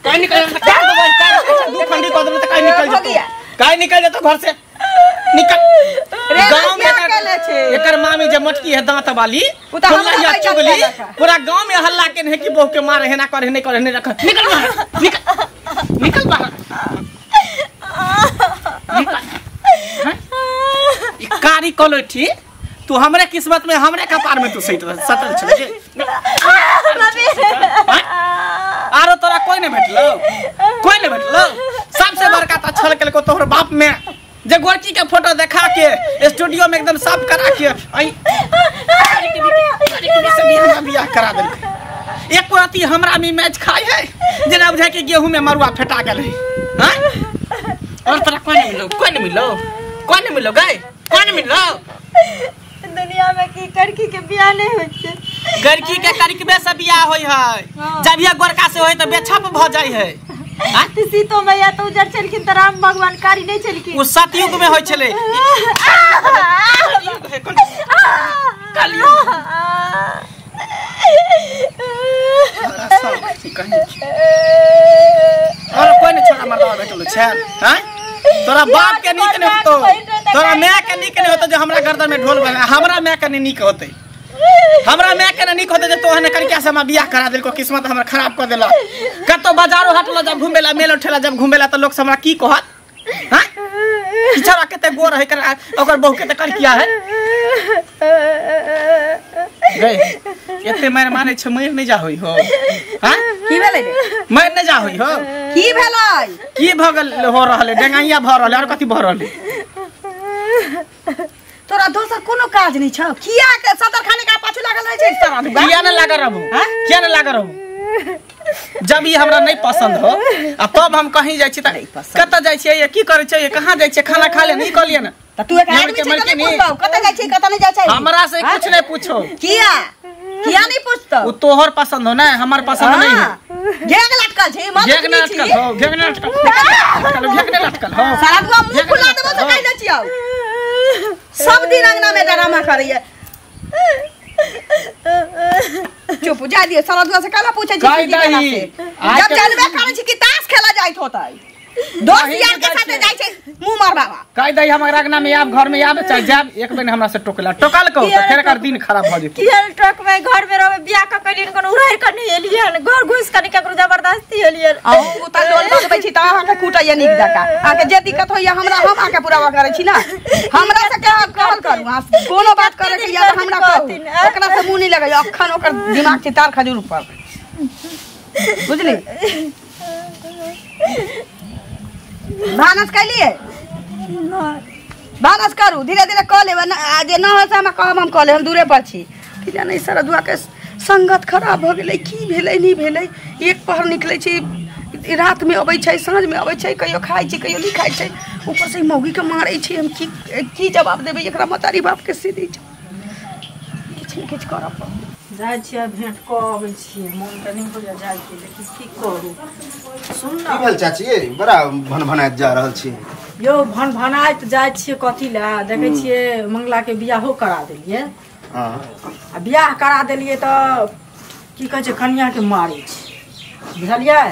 काहे निकल दू खंडी कऽ देबै त काहे निकल जेतौ, काहे निकल जेतौ घर से? निकल। गांव में एकर मामी जे मोटकी है दांत वाली फुलैया चुगली पूरा गांव में हल्ला के है कि बहू के मारे है ना करे नहीं करे नहीं रख। निकल बाहर, निकल निकल बाहर निकल। कारी कलोठी तू हमरे किस्मत में हमरे कपार में तू सही सटल छे। आरो तोरा कोई नहीं भेटलो, कोई नहीं भेटलो। सबसे बड़का त छल केलको तोहर बाप में जे गोरकी के फोटो देखा के स्टूडियो में एकदम साफ करा के आई से बियाह करा देलकै। एक राती हमरा में मैच खाई है जेना बुझाय कि गेहूं में मरुआ फेटा गेल है। हां और तोरा कोई नहीं मिलो, कोई नहीं मिलो, कोई नहीं मिलो गए, कोई नहीं मिलो। दुनिया में की करकी के बियाह नहीं होय छै। गरकी के करकबे से बियाह होय है, जब यह गोरका से होय त बेछप भ जाय है। सीतो मैया तो उजर छलखिन त राम भगवान कारी नहीं छलखिन। उ सतयुग में होय छले। कलयुग और कोई नहीं छोड़ा मरदा भेटलो छै। हां तोरा बाप के नीक नहीं होतो, तोरा my के नीक नहीं होतो जे हमरा गर्दन में ढोल बना। हमरा my के नहीं नीक होते, हमरा my के नीक होते जे तोहने करकिया से हमरा बियाह करा देलको, किस्मत हमरा खराब कर देलक। कतो बाजारो हाट ल जब घुमेला मेलो ठेला जब घुमेला त लोग सब हमरा की कहत? हां पिछड़ा कते गोर है कर ओकर बहू के त करकिया है गए। एते मार मारे छै मर नहीं जा होई हो। हां की भेलै रे? मर नहीं जा होई हो। की भेलै? की भ गेल हो रहल है? डेंगाइया भ रहल है और कथि भ रहल है? तोरा दोसर कोनो काज नहीं छौ? किया के सदर खाने का पाछू लागल रहै छै सारा दुआ? किया न लागल रहबो, किया न लागल रहबो? जब ई हमरा नहीं पसंद हो आ तब हम कहीं जाइ छी त कत जाइ छी, की करै छी, कहां जाइ छी, खाना खा ले नहीं कहलिए ना त तू एक आदमी छै त नहीं पूछतौ कत जाइ छी कत नहीं जाइ छै? हमरा से कुछ नहीं पूछो। किया किया नहीं पूछतौ? उ तोहर पसंद हो ना, हमर पसंद नहीं है। घेग लटकल छै, मत घेग लटकल हो, घेग लटकल, घेग लटकल हो। सारा दुआ मुंह खुला देबो त कहि दै छियौ। सब दिन अंगना में ड्रामा करैया। चुप जा दियो सारा दुआ से काला पूछै छी जब चलबे करै छी कि ताश खेला जाइत होतै, दोस्त यार के साथे जाइ छै मुंह मार बाबा। कहि दही हमरा अंगना में आब, घर में आब चाहे जाब, एक बेर हमरा से टोकला टोकल को त फेर एकर दिन खराब भ जेतै। किया टोकबै? घर में रहबै बियाह क कलिन कोनो उड़ाइ क नहीं एलियन, घर घुस क केकरो जबरदस्ती एलियन। अहूँ त लोल बजबै छी त अहाँ के कूटैया नीक जकाँ। अहाँ के जे दिक्कत होइया हमरा हम अहाँ के पूरा करै छी ना। हमरा से कहल करू, अहाँ कोनो बात करे के या त हमरा कहू, ओकरा से मुंह नहीं लगैया। अखन ओकर दिमाग छै तार खजूर पर, बुझली? भानस कैलिए? भानस करू, धीरे धीरे कऽ लेब। जे न हो से हमरा कहब, हम कऽ लेब, हम दूरे पर छी। कि जाने सारा दुआ के संगत खराब भऽ गेलै, की भेलै नहि भेलै। एक पहर निकलै छै, रात में अबै छै, साँझ में अबै छै, कहियो खाइ छै कहियो नहि खाइ छै। ऊपर से मौगी के मारै छै। हम की की जवाब देबै एकरा महतारी बाप के? से दै छै किछु ने किछु करऽ पड़त। जाइ छियै भेंट कऽ अबै छियै, मोन तऽ नहि होइया जाइके, लेकिन की करू। सुन ना की भेल चाची, बड़ा भनभनाइत जा रहल छी? यौ भनभनाइत जाइ छियै कथी लए, देखै छियै मंगला के बियाहो करा देलियै। आ बियाह करा देलियै तऽ की कहै छै कनिया के मारै छै, बुझलियै?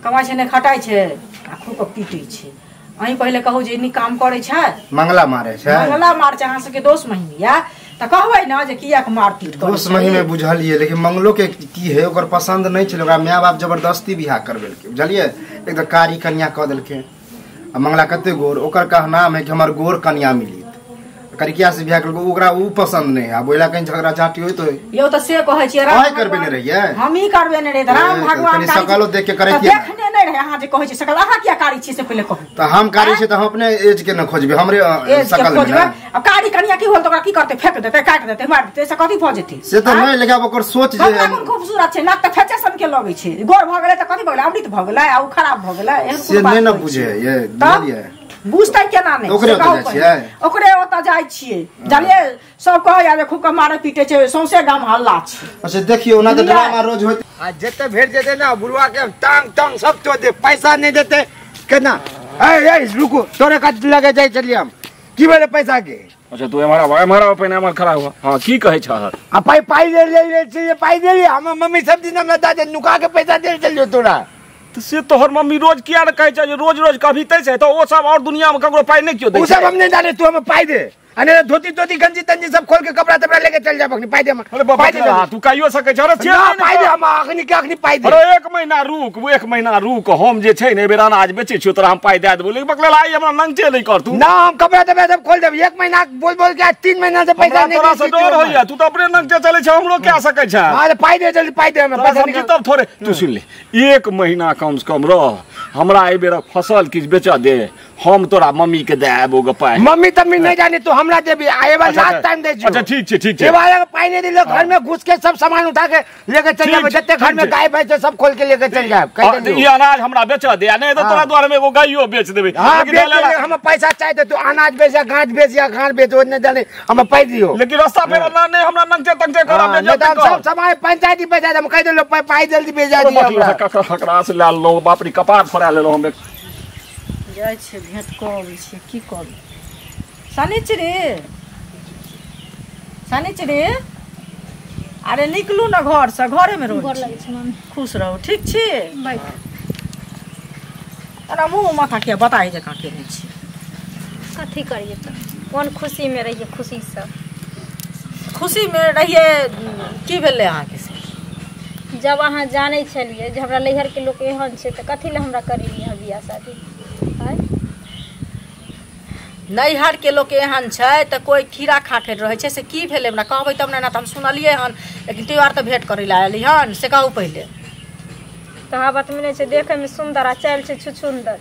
कमाइ छै नहि खटाइ छै आ खूब कऽ पीटै छै। अहीं पहिले कहू जे नीक काम करै छै? मंगला मारै छै, मंगला मारै छै। अहाँ सबके दोस्त महिम या त कहबै ना जे किया के मारपीट करै? दोस्त महिम में बुझलियै, लेकिन मंगलो के की है ओकर पसंद नहीं छलै, ओकरा my बाप जबरदस्ती बियाह करबेलकै, बुझलियै? एकदम कारी कन्या कऽ देलकै। आ मंगला कते गोर, ओकर कहनाम है कि हमर गोर कन्या मिली, करिकिया से बियाह केलकै, ओकरा उ पसंद नहीं है। आब ओहिला कहीं झगड़ा झांटी होइत होय। यौ त से कहै छियै राम करबे नै रहियै, हम ही करबे नै रहियै त राम भगवान सकलो देख के करै छियै, देखने नै रहे। अहाँ जे कहै छियै सकल, अहाँ किया कारी छियै से पहिले कहू। त हम कारी छियै त हम अपने एज के न खोजबै, हमरे सकल में न। अब कारी कनिया की होल त ओकरा की करतै? फेंक देतै, काट देतै, मार देतै, से कथी भ जेतै? से त नै, लेकिन आब ओकर सोच जे कोन खूबसूरत छै, नाक त फेचे सन के लगै छै, गोर भ गेलै त कथी भ गेलै? अमृत भ गेलै आ उ खराब भ गेलै। एहन से नै न बुझै ये, बुझलियै? बुझतै केना नहि? ओकरे ओतऽ जाइ छियै, जानलियै? सब कहैया जे खूब के मारे पीटे छै, सौंसे गाम हल्ला छै। अच्छा देखियौ ओना तऽ ड्रामा रोज होइत। आ जते भेट जेतै ना बुढ़वा के टांग टांग सब तोड़ दे, पैसा नहीं देते केना? ए ए रुको, तोरे कत लगे जाइ छलियै हम, की भेलै पैसा के? अच्छा तू एम्हर आबह, एम्हर आबह पहिने, एम्हर खड़ा हुआ। हाँ की कहै छह? आ पाइ पाइ दे ले छै, पाइ दे ले। हमर मम्मी सब दिन हमरा दे दे, नुका के पैसा दे चलियो तोरा। तो से तोहर मम्मी रोज किया ने कहै छै जे रोज रोज कभी तै छै, तो ओ सब और दुनिया में ककरो पाइ नहि केओ दै ओ छै। सब हम नहीं जाने, तू हमें पाइ दे। अने धोती तोती गंजी तंजी सब खोल के कपड़ा तपड़ा लेके चल जा अखनी, पाइ दे हमरा। अरे बाबा, पाइ दे। तू कहियो सकै छ। अरे ना, पाइ दे हम अखनी के अखनी पाइ दे। अरे 1 महीना रुक, वो 1 महीना रुक, हम जे छै ने एहि बेर अनाज बेचै छियौ तोरा हम पाइ दए देबौ, लेकिन बकलेल आइ हमरा नंगटे नहि कर तू। ना हम कपड़ा तपड़ा सब खोल देब। 1 महीना बोल बोल के 3 महीना से पैसा नहीं तोरा से डर होइया, तू तो अपने नंगटे चलै छै, हमरो क्या सकै छै। हां पाइ दे जल्दी, पाइ दे हमरा पैसा निकाल तब थोड़े। तू सुन ले, 1 महीना कम से कम रह, हमरा एहि बेर फसल किछु बेचऽ दे, हम तोरा मम्मी के दए आबो ग पाइ। मम्मी तम्मी नहीं जाने, तू हमरा देबी। आए बार लास्ट टाइम दे छियो। अच्छा ठीक छै, ठीक छै। ए बार पाइ नहीं दिलो, घर में घुस के सब सामान उठा के लेके चल जाब, जते घर में गाय भैंस सब खोल के लेके चल जाब। कह देलियो ई अनाज हमरा बेच दे, नहीं तो तोरा द्वार में एगो गाइयो बेच देबे। लेकिन हम पैसा चाहे तो तू अनाज बेच या गांठ बेच या घास बेच, ओ नहीं जाने हम पाइ दियो। लेकिन रास्ता पे ना नहीं हमरा नंगटे तंगटे करब बेच सब सामान पंचायती पैसा हम कह देलो पाइ जल्दी भेजा दियो हमरा। ककरा से ला लो बाप रे, कपार फोड़ा लेलो हम। जाइ छियै भेंट कऽ अबै छियै, की करू। शनिचरी शनिचरी, अरे निकलू ने घरसँ, घरेमे रहू। खुश रहू, ठीक छी? तोरा मुँह माथा किया बताइ जकाँ केने छी? कथी करियै तऽ, कोन खुशीमे रहियै? खुशीसँ खुशीमे रहियै। की भेलै अहाँके से? जब अहाँ जानै छलियै जे हमरा नैहरके लोक एहन छै तऽ कथी लए हमरा करेलियै अहाँ बियाह शादी? नैहर के लोक एहन छै तऽ कोइ खीरा खा के रहै छै, से की भेलै हमरा कहबै तब ने। तऽ हम सुनलियै हन, लेकिन तू आर तऽ भेंट करै लए आयली हन, से कहू पहिले। कहावत में नहि छै देखैमे सुन्दर आ चालि छै छुछुन्दर।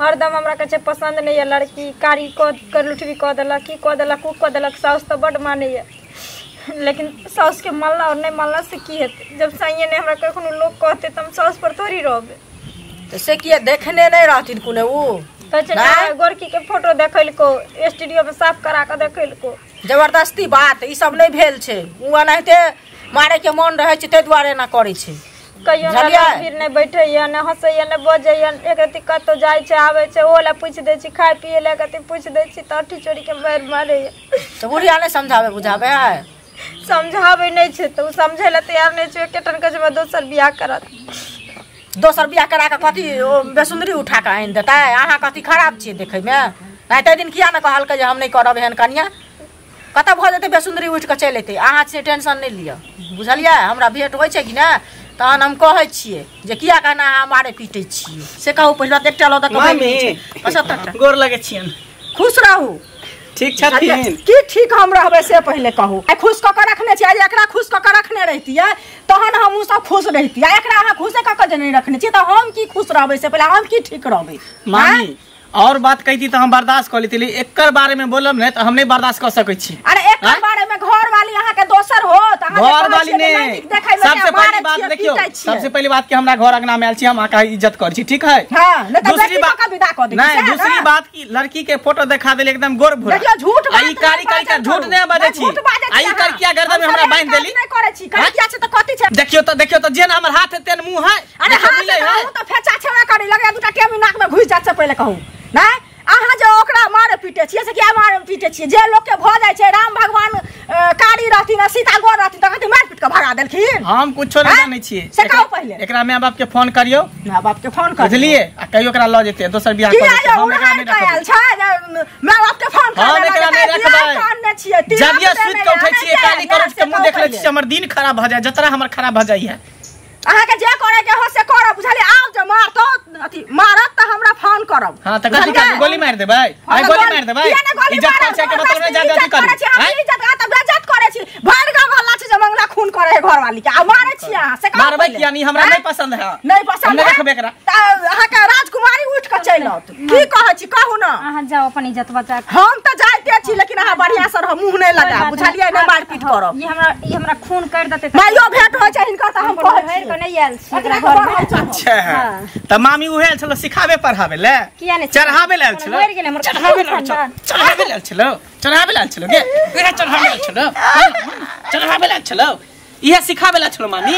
हरदम हमरा कहै छै पसन्द नहि यऽ लड़की, कारी कऽ लुटबी कऽ देलक, की कऽ देलक, उ कऽ देलक। साउस तऽ बड्ड मानैए, लेकिन साउसके मानला आओर नहि मानला से की हेतै? जब साइए नहि हमरा कखनो लोक कहतै तऽ हम साउस पर थोड़ी रहबै। तऽ से किया देखने नहि रहथिन कोनो? उ कहै छै ने गोरकी के फोटो देखलको, स्टूडियो में साफ करा के देखलको। जबरदस्ती बात ई सब नहि भेल छै, उ एनाहिते मारे के मन रहै छै ताहि दुआरे एना करै छै। कहियो हमरा फिर नहि बैठैया, नहि हँसैया, नहि बजैया, एक रत्ती कतौ जाइ छै आबै छै ओहो लए पूछि दै छी, खाय पियै लए एक रत्ती पूछि दै छी तऽ अठी चोरी के मारि मारैया। तऽ बुढ़िया नहि समझाबै बुझाबै? समझाबै नहि छै तऽ ओ समझै लए तैयार नहि छै। एकेटन कहै छै दोसर बियाह करत। दोसर बियाह करा कऽ कथी ओ बेसुन्दरी उठा कऽ आनि देतै? अहाँ कथी खराब छियै देखैमे? नहि ताहि दिन किया ने कहलकै जे हम नहि करब एहन कनिया? कतऽ भऽ जेतै बेसुन्दरी उठि कऽ चलि अयतै। अहाँ से टेंशन नहि लिअ, बुझलियै? हमरा भेंट होइ छै कि नहि तहन हम कहै छियै जे किया कहना अहाँ मारे पीटै छियै, से कहू पहिले। एकटा लऽ दऽ कऽ गोर लगै छियनि। खुश रहू। ठीक छथिन की? ठीक हम रहबै से पहिले कहू। आइ खुश कऽ कऽ रखने छियै, एकरा खुश कऽ कऽ रखने रहितियै तहन हमहूँ सब खुश रहितियै। एकरा अहाँ खुशे कऽ कऽ जे नहि रखने छियै तऽ हम की खुश रहबै से पहिले, हम की ठीक रहबै? मामी और बात कहती तऽ हम बर्दाश्त कऽ लेती, एकर बारे में बोलब नहि तऽ हम नहि बर्दाश्त कऽ सकै छी। अरे एकर बारे में घर वाली अहाँ के दोसर हो तऽ घर वाली ने सबसे पहली बात देखियो, सबसे पहली बात कि हमरा घर अंगना में आयल छी, हम अहाँ के इज्जत करै छी, ठीक है? हां, नहि तऽ दूसरी बात विदा कऽ दै। नहीं दूसरी बात की लड़की के फोटो देखा देली एकदम गोर भूरा। देखियो झूठ बात, आई कारी कारी का झूठ नहि बाजै छी। आई करकिया गर्दन में हमरा बांधि देली। नहि करै छी, करकिया छै तऽ कथि छै? देखियो तऽ, देखियो तऽ जेना हमर हाथ है तेन मुंह है। अरे हाथ तऽ फेचा छेबे करी, लगैया दूटा टेमी नाक में घुसि जात से पहिले कहू। नहि अहाँ जे ओकरा मारे पीटे छियै से किया मारे पीटे छियै? जे लोकके भऽ जाइ छै, राम भगवान कारी रहथिन आ सीता गोर रहथिन तऽ कथी मारि पीट कऽ भगा देलखिन? हम कुछो नहि जानै छियै, से कहू पहिले। एकरा माय बाप के फोन करियौ, माय बाप के फोन कर, बुझलियै? आ कहियो एकरा लऽ जेतै दोसर बियाह कऽ लेतै। हम एकरा नहि रखबै। आयल छै माय बाप के फोन कर, हम एकरा नहि रखबै। जबिया सुति कऽ उठै छियै काली करोट के मुँह देख लै छियै, हमर दिन खराब भऽ जाय, जतरा हमर खराब भऽ जाइए। अहाँके जे करे के हो से करब, बुझलियै? आब जे मारतो अथी मारत तऽ हमरा फोन करब। हां तऽ कथी करबै? गोली मारि देबै? आइ गोली मारि देबै? इज्जत करै के मतलब नहि जादा करू। हम इज्जत आ तऽ बेइज्जत करै छी। भरि गाँव हल्ला छै जे मंगला खून करे है घरवाली के, आ मारै छी अहाँ से। मारबै किया नहीं? हमरा नहि पसंद है। नहि पसंद है? रखबै एकरा तऽ अहाँके राजकुमारी उठि कऽ चलि आओत। की कहै छी कहू ने? अहाँ जाउ अपन इज्जत बचा। हम तऽ जाइते छी, लेकिन अहाँ बढ़िया से रहब, मुँह नहि लगायब, बुझलियै? नहि मारपीट करब। ई हमरा खून करि देतै। माइयो भेंट होइ छै हिनकर तऽ हम कहै छी नहि आयल छी एकरा घर में। अच्छा तऽ मामी उहे आयल छलो सिखाबे पढ़ाबे ले? किया नहि चढ़ाबे ले आयल छलो? चढ़ाबे ले आयल, चढ़ाबे ले आयल छलो, चढ़ाबे ले आयल छलो गे, एकरा चढ़ाबे ले आयल छलो, चढ़ाबे ले आयल छलो, इहे सिखाबे ले छलो मामी।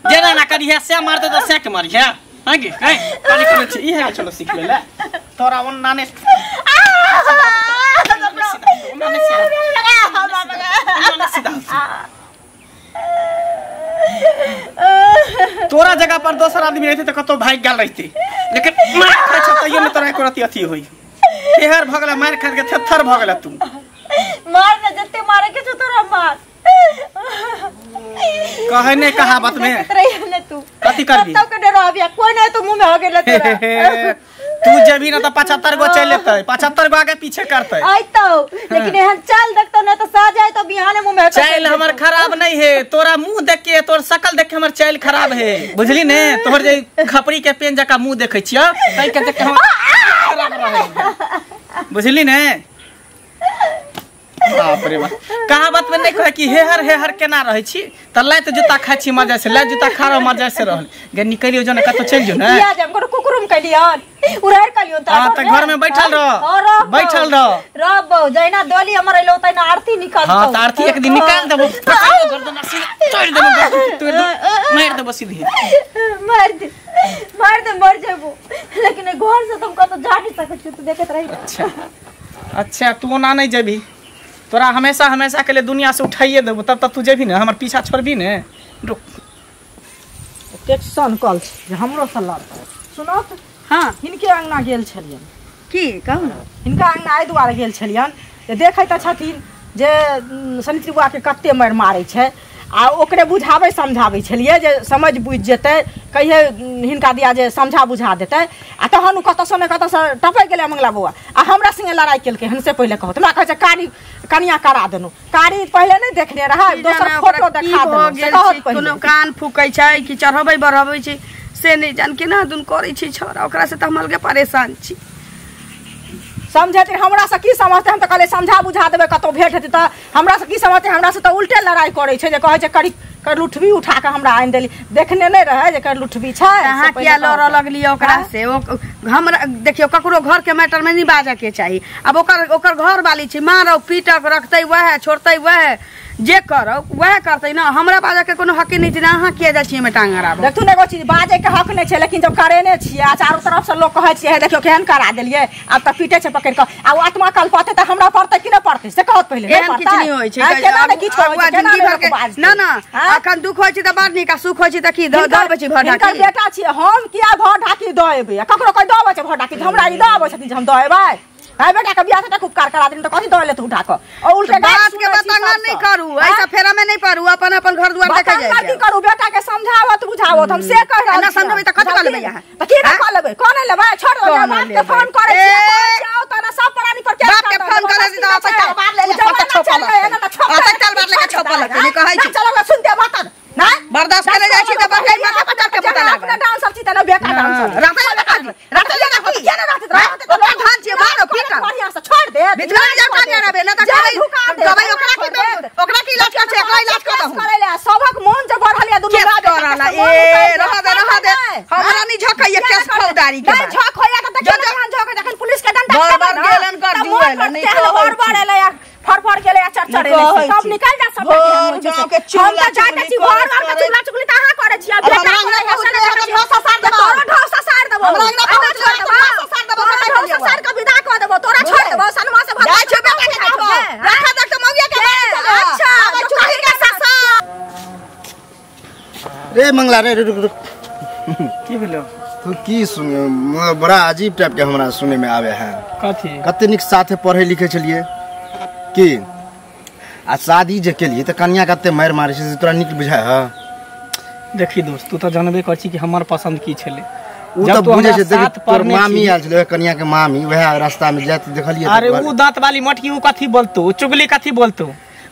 जेना ना करिहे से मारते तऽ से के मारिहे। हां गे हैं काली करै छी, इहे आयल छलो सिखबे ले तोरा ओन्ना ने। सीधा तोरा जगह पर दोसर आदमी रहते त कतौ भाग गेल रहते, लेकिन मार खाइ छ तैयो ने तोरा एको रति अथी होई। तेहर भ गेला मार खा के थेथर भ गेला तू। मार न जते मारे के छौ तोरा मार। कहे ने कहावत में ने तू कथी करबी कतौ के डराबिया कोई नहीं तो मुंह में हो गेला तोरा। तू जेबी ना त 75 गो चल लेतै, 75 गो आगे पीछे करतै आइतौ, लेकिन एहन चाल देखतौ ना त साज आइ तो बिहाने मुंह में। चाल हमर खराब नहीं है, तोरा मुंह देख के तोर शकल देख के हमर चाल खराब है बुझली ने। तोहर जे खपरी के पेन जका मुंह देखै छियै तै के देख के हमर खराब रहे बुझली ने। बाप रे बाप, कहावत में नहीं कहे कि हेहर हेहर केना रहै छी त लात जूता खाइ छी मजा से, लात जूता खा रह मजा से रहल गे। निकलियो जो ने कतौ चलि जो ने। किया जाम कोनो कुकुरुम कलियन उड़ार कलियन त हां त घर में बैठल रह, बैठल रह रह बहु जैना दोली हमर एलो तैना आरती निकाल। हां त आरती एक दिन निकाल देबो, गर्दन सीधा तोड़ देबो, गर्दन तोड़ देबो, मार देबो सीधे, मार दे मार दे मर जेबो, लेकिन घर से तुम कतौ जा नहीं सकै छी, तू देखत रही। अच्छा अच्छा तू ओना नहीं जेबी, तोरा हमेशा हमेशा के लिए दुनिया से उठाइए देबो तब तक तू जेबी ने, हमर पीछा छोड़बी ने। रुक टेंशन कल जे हमरो से लड़तै। सुनत हां हिनके अंगना गेल छलियन की कहू ना, हिनका अंगना एहि दुआरे गेल छलियन जे देखै त छथिन जे सनित्री बुआ के कते मारि मारै छै आ ओकरे बुझाबै समझाबै छलियै जे समझ बुझि जेतै, कहिए हिनका दिया जे समझा बुझा देतै। आ तहन ओ कतऽसँ ने कतऽसँ टपकि गेलै मंगला बौआ आ हमरा संगे लड़ाइ केलकै हन। से पहिले कहू हमरा कहै छै कारी कनिया करा देलहुँ, कारी पहिले नहि देखने रहै, दोसर फोटो देखा देलहुँ से कहत पहिले। कोनो कान फूकै छै कि चढ़बै बढ़बै छै से नहि जान केना दुन करै छै छौड़ा, ओकरा से तऽ हम अलगे परेशान छी। समझेतै हमरा से की समझतै, हम तऽ कहलियै समझा बुझा देबै कतौ भेट हेतै तऽ हमरा से की समझतै। हमरा से तऽ उल्टे लड़ाइ करै छै जे कहै छै करी करलुठबी उठा के हमरा आनि देली, देखने नहि रहै जे करलुठबी छै। अहाँ किया लड़ऽ लगलियै ओकरा से? ओ हमरा देखियौ ककरो घर के मैटर में नहीं बाजऽ के चाही। आब ओकर ओकर घर वाली छै, मारौ पीटक रखतै वएह, छोड़तै वएह, जे करौ वएह करतै ना। हमरा बाजऽ के कोनो हके नहि छै, अहाँ किया जाइ छियै एहिमे टांग अड़ाबऽ? देखू ने एगो चीज बाजै के हक नहि छै, लेकिन जब करेने छियै आ चारू तरफ से लोक कहै छियै हे देखियौ केहन करा देलियै, आब तऽ पीटै छै पकड़ि कऽ आ ओ आत्मा कल पड़तै तऽ हमरा पड़तै कि नहि पड़तै से कहत पहिले। एहन किछु नहि होइ छै, ना ना अखन दुख होइ छै तऽ बड़ नीक आ सुख होइ छै तऽ की दऽ अबै छै भर ढाकी। हिनकर बेटा छियै हम, किया भर ढाकी दऽ एबै? ककरो कोइ दऽ अबै छै भर ढाकी? हमरा ई दऽ अबै छथिन जे हम दऽ एबै? भाई बेटा के बियाह से उपकार करा देनी तो कथी दऽ लेत उठा कऽ। और उल्टे बात के बतंगड़ नहीं करू, ऐसा फेरा में नहीं पड़ू, अपन अपन घर द्वार देखे जाय। की करू बेटा के समझावत बुझावत हम से कह रहल ना समझबै त कथि कऽ लेबै अहाँ? त की ना कऽ लेबै? कोने लेबै? छोड़ दो, बाप के फोन करै छी आओ त ना सब प्राणी पर के बाप के फोन करै छी त अपन तलवार ले ले छोपल अपन तलवार लेके छोपल नहीं कहै छी। चलो सुनते बात ना बर्दाश्त करे जाय छी त बहै माथा पर चढ़ के पता लागल। अपना डांस सब छी त ना बेटा डांस राते राते ना किया ना राते राते ओकरा धान छी मारो पीट बढ़िया से छोड़ दे बिचला जाओ काने रबे ना त गबै ओकरा की ओकरा की इलाज कर छै, एकरा इलाज कर दहु करे ले। सबक मन जे बढ़ल या दुनू केस करला ए रह दे रह दे, हमरा नहीं झकैया केस फौदारी के नहीं झक होया त देखियो जखन झक जखन पुलिस के डंडा बड़ गेलन कर जुएल नहीं बड़ बड़ एलै या फड़फड़ गेलै या चरचर एलै सब निकल जा सब। भोर गांव के हम त जाय छी घर घर के चुगला चुगली त अहाँ करै छी, बेटा हमरा अंगना पहुंच ले हम ढोसा सार देबो, तोरा ढोसा सार देबो, हमरा अंगना पहुंच ले हम ढोसा सार देबो, ढोसा सार के विदा क देबो, तोरा छोड़ देबो सनमा से जाय छै बेटा के खाओ रखा देख त मौगिया के अच्छा चुगली के ससा रे मंगला रे रुक रुक की भेलो? तू की सुने बड़ा अजीब टाइप के हमरा सुने में आवे है। कथी? कते नीक साथे पढ़े लिखे छलिए की आ शादी जे केलिए त कन्या कते मारि मारै छै से तोरा नीक बुझाय है? देखी दोस्त तू त जानबे कर छी कि हमर पसंद की छलै। उ त बुझै छै, देख तोर मामी आयल छलै कन्या के मामी, वएह रास्ता में जाइत देखलिए। अरे उ दांत वाली मटकी उ कथी बोलतो, उ चुगली कथी बोलतो,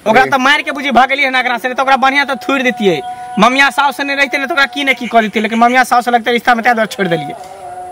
ओकरा त मार के बुझी भागलिए हन एकरा से, त ओकरा बढ़िया त थुरि देतिए। ममिया साउस से नहीं रहते ने त ओकरा की ने की कर देतिए, लेकिन ममिया साउस लगते रिश्ता में ताहि दुआरे छोड़ि देलिए।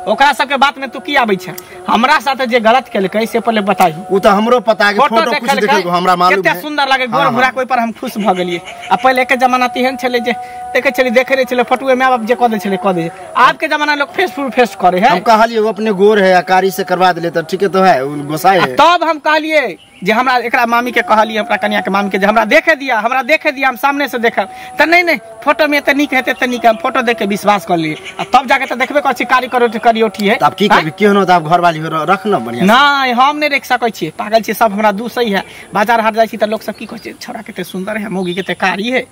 ओकरा सबके बात में तू की आबै छै? हमरा साथ जे गलत केलकै से पहिले बताही। उ त हमरो पता के फोटो कुछ देखलको हमरा मालूम है, कते सुंदर लागे गोर भोरा के, ओइ पर हम खुश भ गेलिए। आ पहिले के जमाना तेहन छलै जे देखै छली देखै रहै छलै फोटोए my बाप जे क दै छलै क दै। आब के जमाना लोग फेस टू फेस करे है। हम कहलिए वो अपने गोर है कारी से करवा देले त ठीक है तो है उ गोसाई है। तब हम कहलिए जे हमरा एकरा मामी के कहलिए, हमरा कन्या के मामी के जे हमरा देखे दिया, हमरा देखे दिया, हम सामने से देखब त नहीं नहीं फोटो में त नीक हेतै त नीक, हम फोटो देख के विश्वास कर लिए। आ तब जाके त देखबे कर छी कारी करियोठी है। त आब की करबी केहनो त आब घर वाली रख न बढ़िया। नहीं हम नहीं रख सकै छी, पागल छी सब हमरा दूसै है। बाजार हाट जाइ छी त लोग सब की कहै छै छोरा कते सुंदर है, मौगी कते कारी है,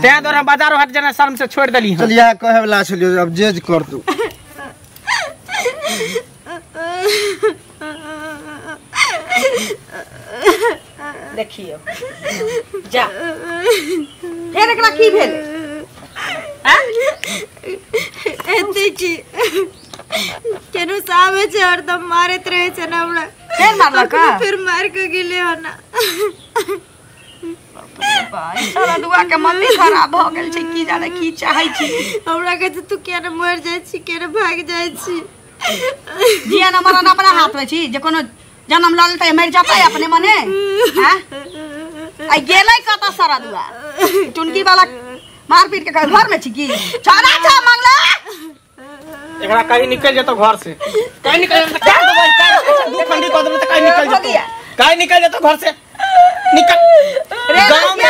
तै दुआरे हम बाजार हाट जेना शर्म से छोड़ देली। चल इएह कहे वाला छलियो, अब जे कर तू। देखियो जा फेर एकरा की भेल? एते की केनो सावे छै हरदम मारैत रहे छै ना हमरा। फेर मारलक? फिर मार के गेले हो ना। सारा दुआ के मम्मी खराब भ गेल छै, की जाने की चाहै छी। हमरा कहै छै तू केना मर जाइ छी केना भाग जाइ छी। जिया न मरन अपना हाथ में छी, जे कोनो जन्म लऽ लेतै मरि जेतै अपने मने। हैं आ गेलै कतऽ सारा दुआ टुनकी वाला मार पीट के घर में छी की छाड़ा छा मंगला। एकरा कहीं निकल जेतो घर से, कहीं निकल जेतो काट देबै, काट दू खंडी कऽ देबै त कहीं निकल जेतो, कहीं निकल जेतो घर से निकल। गांव में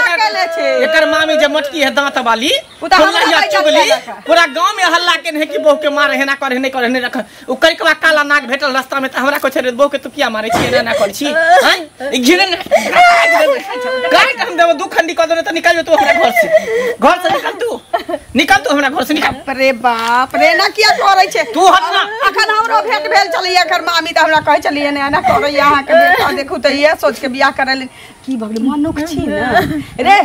एकर मामी जे मटकी है दांत वाली चुगली पूरा गांव में हल्ला के नहीं कि बहू के मारे है ना करे नहीं करे नहीं रख। उ करिकवा काला नाग भेटल रास्ता में त हमरा कहै छै बहू के तू किया मारे छी एना ना कर छी। हैं ई घिरे न काट हम देबो दू खंडी कऽ देबै त निकल जेतो हमरा घर से, घर से निकल तू, निकल तू हमरा घर से निकल। रे बाप रे ना किया करै छै तू, हट ना। अखन हमरो भेट भेल छलैया एकर मामी त हमरा कहै छलियै ने एना करैया अहाँ के बेटा देखू त इहे सोच के बियाह करैले की भगले मनुख छी ना रे।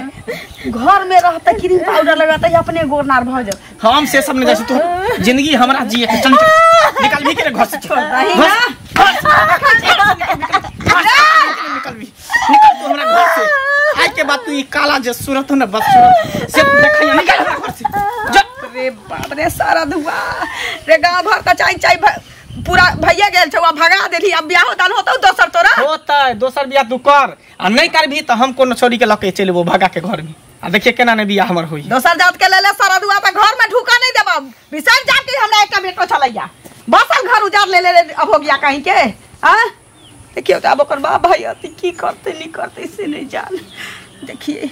घर में रहते क्रीम पाउडर लगाते अपने गोरनार भ जाओ। हम से सब नहीं जाइ तू जिंदगी हमरा जिए के चल निकल भी के घर से छोड़ दही ना, निकल भी निकल तू हमरा घर से। आज के बाद तू ई काला जे सूरत हो ना बस सूरत से देखैया निकल हमरा घर से जा। रे बाप रे सारा धुआ रे गांव भर त चाय चाय पूरा भैया गेल छौ, भगा देली। अब बियाह दान होतौ दोसर तोरा होतै, दोसर बियाह तू कर आ नहीं करबी त हम कोनो छोरी के लके चलि एबो भगा के घर में। आ देखिए केना नहीं बियाह हमर होई। दोसर जात के लेले सारा दुआ त घर में ढुका नहीं देबा। बिसर जात के हमरा एकटा बेटो छलैया बसल घर उजार ले ले अब हो गया कहीं के। आ देखियो त अब ओकर बाप भाई अति की करते नहीं करते से नहीं जान। देखिए